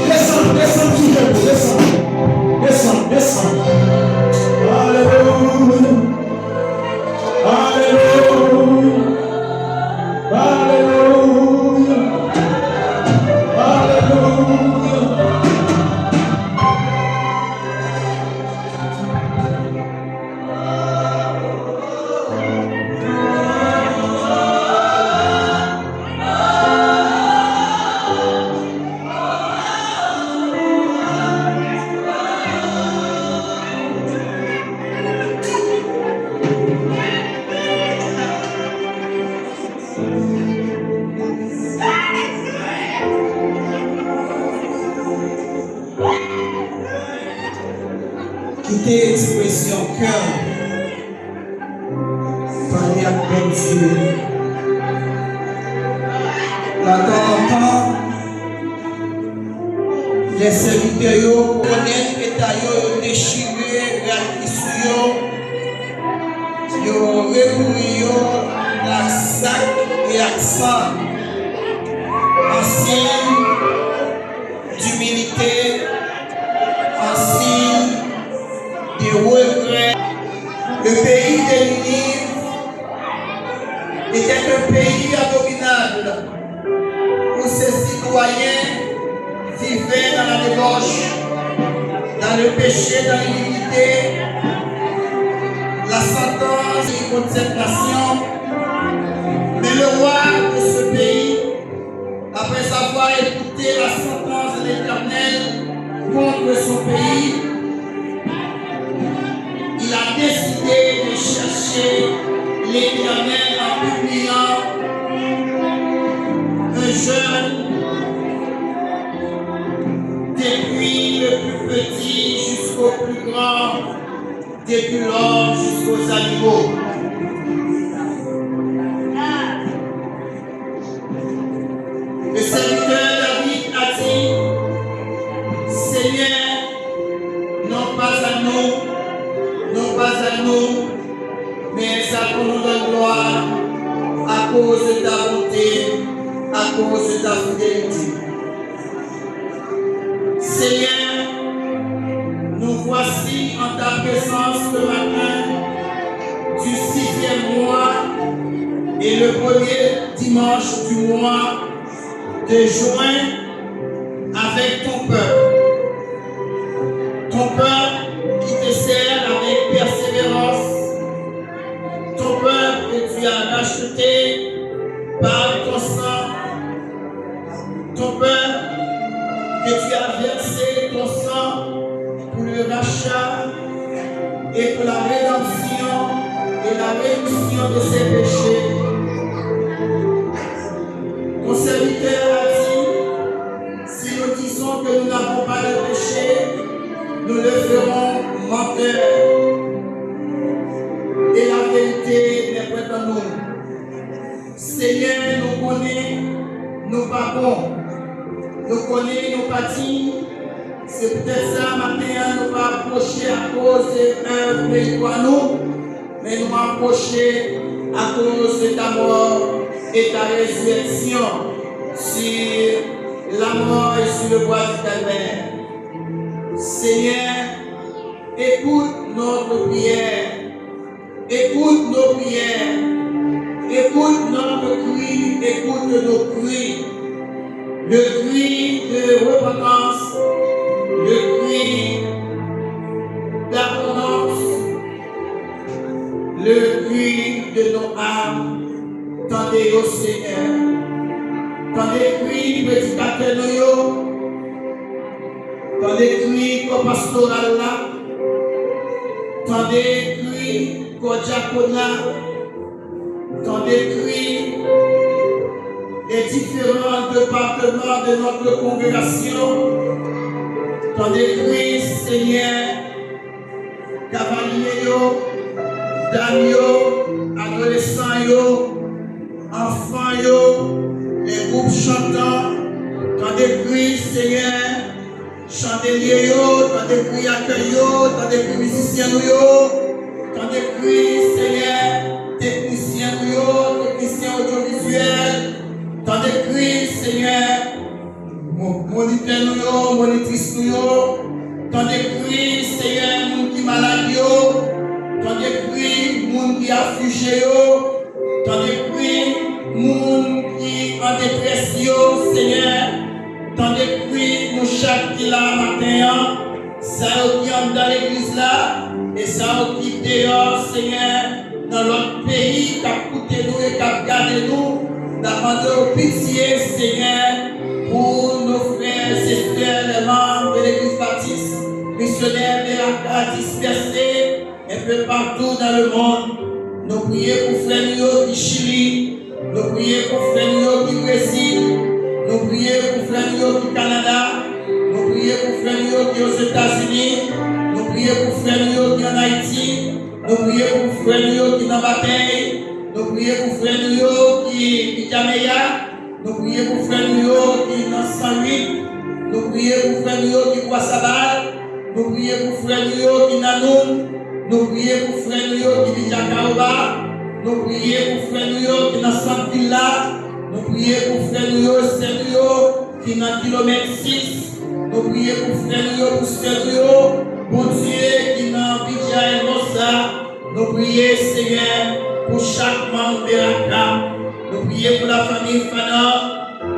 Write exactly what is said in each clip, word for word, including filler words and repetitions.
Desann, desann sou jenou, desann. Desann, desann. Alelouya. Alelouya. Alelouya. Alelouya. Kite ekspresyon kè w Pale ak Bondye. Latanzantan, lè sèvitè yo konnen eta yo, yo dechire rad ki sou yo, yo rekouvri yo ak sak e ak san, an siy d'humilité, en signe de regret. Le pays de Ninive était un pays abominable, où ses citoyens vivaient dans la débauche, dans le péché, dans l'iniquité. La sentence contre cette nation. Mais le roi de ce pays, après avoir écouté la sentence de l'Éternel contre son pays, il a décidé de chercher l'Éternel en publiant un jeûne, depuis le plus petit jusqu'au plus grand, depuis l'homme jusqu'aux animaux. Le serviteur David a dit, Seigneur, non pas à nous, non pas à nous, mais à ton nom de gloire, à cause de ta bonté, à cause de ta fidélité. Seigneur, nous voici en ta présence ce matin du sixième mois et le premier dimanche du mois de juin avec ton peuple. Ton peuple qui te sert avec persévérance. Ton peuple que tu as racheté par ton sang. Ton peuple que tu as versé ton sang pour le rachat et pour la rédemption et la rémission de ses péchés. Ton serviteur a dit, si nous disons que nous n'avons pas de péché, nous le ferons menteur et la vérité n'est point en nous. Senyè, nou konnen nou pa bon. Nou konnen nou pa diy. Se poutèt sa, maten an, nou pa apwoche akoz de èv meritwa nou, men nou apwoche akoz de ta mò e ta rezirèksyon sur la mort et sur le bois du calvaire. Seigneur, écoute notre prière. Écoute nos prières, écoute notre cri, écoute nos cris. Le cri de repentance, le cri d'abondance, le cri de nos âmes. Tande yo, Senyè. Tande kri predikatè nou yo. Tande kri kò pastoral la. Tande kri kò dyakona. Tande kri des différents départements de notre congrégation. Tande kri, Senyè, kavalye yo, dam yo, adolesan yo, anfan yo, les groupes chantants. Tande kri, Senyè, chandelye yo, tande kri akèy yo, tande kri mizisyen nou yo, tande kri, Senyè, teknisyen nou yo, teknisyen odyovizyèl, tande kri, Senyè, mo-, monitè nou yo, monitris nou yo, tande kri, Senyè, moun ki malad yo, tande kri, moun ki aflije yo, tande kri moun ki an detrès yo, Senyè. Tande kri nou chak ki la maten an, sa yo ki anndan legliz la, e sa yo ki deyò, Senyè, nan lòt peyi, k ap koute nou e k ap gade nou. N ap mande w pitye, Senyè, pour nos frères et sœurs, les membres de l'Église baptiste missionnaire Meraka dispersés un peu partout dans le monde. Nou priye pou frè nou yo ki Chili. Nou priye pou frè nou yo ki Brezil. Nou priye pou frè nou yo ki Kanada. Nou priye pou frè nou yo ki Ozetazini. Nou priye pou frè nou yo ki ann Ayiti. Nou priye pou frè nou yo ki nan batèy. Nou priye pou frè nou yo ki Bijameya. Nou priye pou frè nou yo ki nan san uit. Nou priye pou frè nou yo ki Bwa Sabal. Nou priye pou frè nou yo ki nan Noun. Nou priye pou frè nou yo ki Vijakaoba. Nou priye pou frè nou yo ki nan sant vil la. Nou priye pou frè nou yo, sè nou yo ki nan kilomèt sis. Nou priye pou frè nou yo, pou sè nou yo, Bondye, ki nan Vijay Rosa. Nou priye, Senyè, pou chak manm Beraka. Nou priye pou lafanmi Fanan.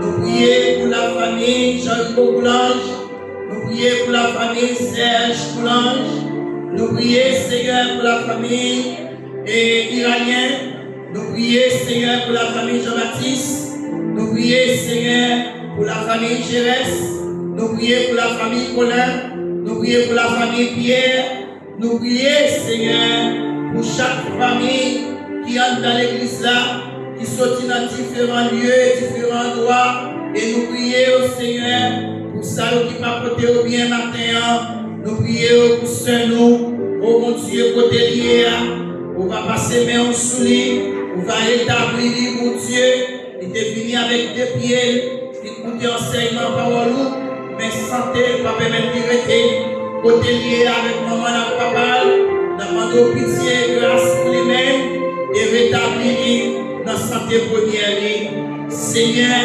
Nou priye pou lafanmi Jean Rico Boulange. Nou priye pou lafanmi Serge Boulange. Nou priye, Senyè, pou lafanmi e Iranyen. Nou priye, Senyè, pou lafanmi Jean Baptiste. Nou priye, Senyè, pou lafanmi Jerès. Nou priye pou lafanmi Colin. Nou priye pou lafanmi Pierre. Nou priye, Senyè, pou chak fanmi ki anndan legliz la, ki soti nan diferan lye, diferan andwa, e nou priye w, Senyè, pou sa yo ki pa pote yo byen maten an. Nou priye w pou sè nou, o Bondye, kote li ye a, ou va pase men w sou li, ou va retabli li, Bondye. Li te vini avèk de pye l, vin koute ansèyman pawòl ou, men sante l pa pèmèt li rete. Kote l ye avèk manman l ak papa l, n ap mande w pitye e gras pou li menm e retabli li nan sante premyè li. Senyè,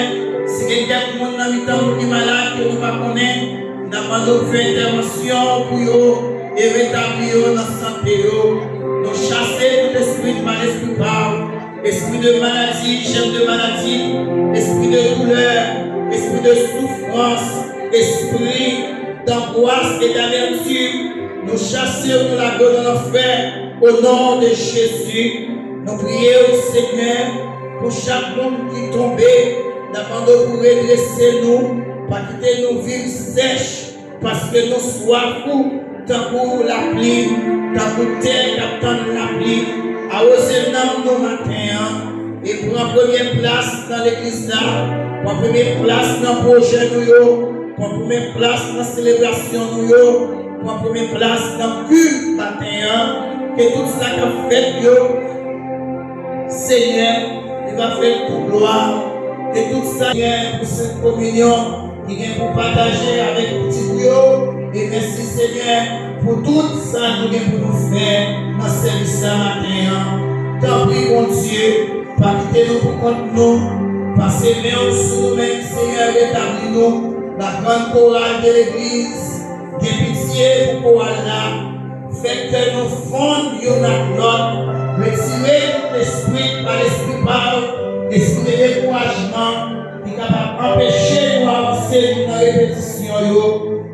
si gen kèk moun nan mitan nou ki malad ke nou pa konnen, n ap mande w fè entèvansyon pou yo e retabli yo nan sante yo. Nou chase tout espri mal, espri pa w, espri de maladi, jèm de maladi, espri de doulè, espri de soufrans, espri dangwas e damètim, nou chase yo, nou lage yo nan lanfè, o non de Jezi. Nou priye w, Senyè, pou chak moun ki tonbe, n ap mande w pou redrese nou, pa kite nou viv sèch, paske nou swaf ou tankou lapli, tankou tè k ap tann lapli. Awoze nanm nou maten an, e pran premye plas nan legliz la, pran premye plas nan pwojè nou yo, pran premye plas nan selebrasyon nou yo, pran premye plas nan kilt maten an. Ke tout sa k ap fèt yo, Senyè, li va fèt pou glwa. Ke tout sa, Senyè, pou Sent Kominyon, ki gen pou pataje avèk pitit ou yo. E mèsi, Senyè, pou tout sa nou gen pou nou fè nan sèvis la maten an. Tanpri, Bondye, pa kite nou pou kont nou. Pase men w sou nou menm, Senyè, retabli nou. La grande chorale de l'église, gen pitye pou koral la. Fè kè nou fonn youn ak lòt. Retire tout lespri k pa lespri pa w, lespri de dekourajman ki kapab anpeche nou avanse nan repetisyon yo.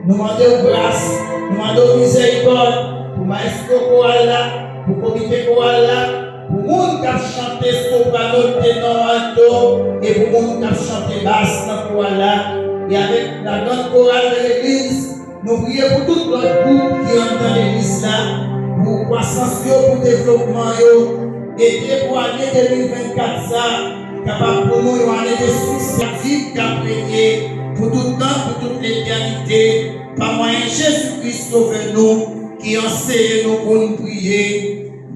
Nou mande w gras, nou mande w mizèrikòd pou mayestwo koral la, pou komite koral la, pou moun k ap chante soprano, tenò, alto, e pou moun k ap chante bas nan koral la. E avèk la grande chorale de l'église, nou priye pou tout lòt gwoup ki anndan legliz la, pou kwasans yo, pou devlopman yo. Ede pou ane de mil vennkat sa kapab pou nou yon ane de siksè, viv k ap renye pou tout tan, pou tout letènite, pa mwayen Jezi Kris, Sovè nou, ki anseye nou pou n priye: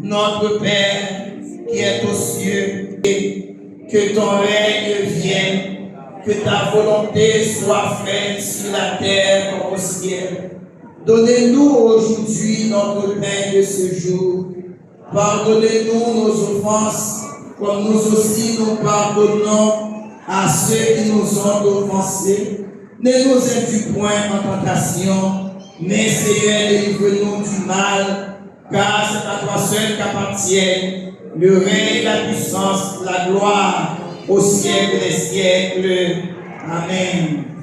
Notre Père qui est aux cieux, que ton règne vienne, que ta volonté soit faite sur la terre comme au ciel. Donne-nous aujourd'hui notre pain de ce jour. Pardonne-nous nos offenses, comme nous aussi nous pardonnons à ceux qui nous ont offensés. Ne nous induis point en tentation, mais Seigneur, délivre-nous du mal, car c'est à toi seul qu'appartiennent le règne, la puissance, la gloire au siècle des siècles. Amen.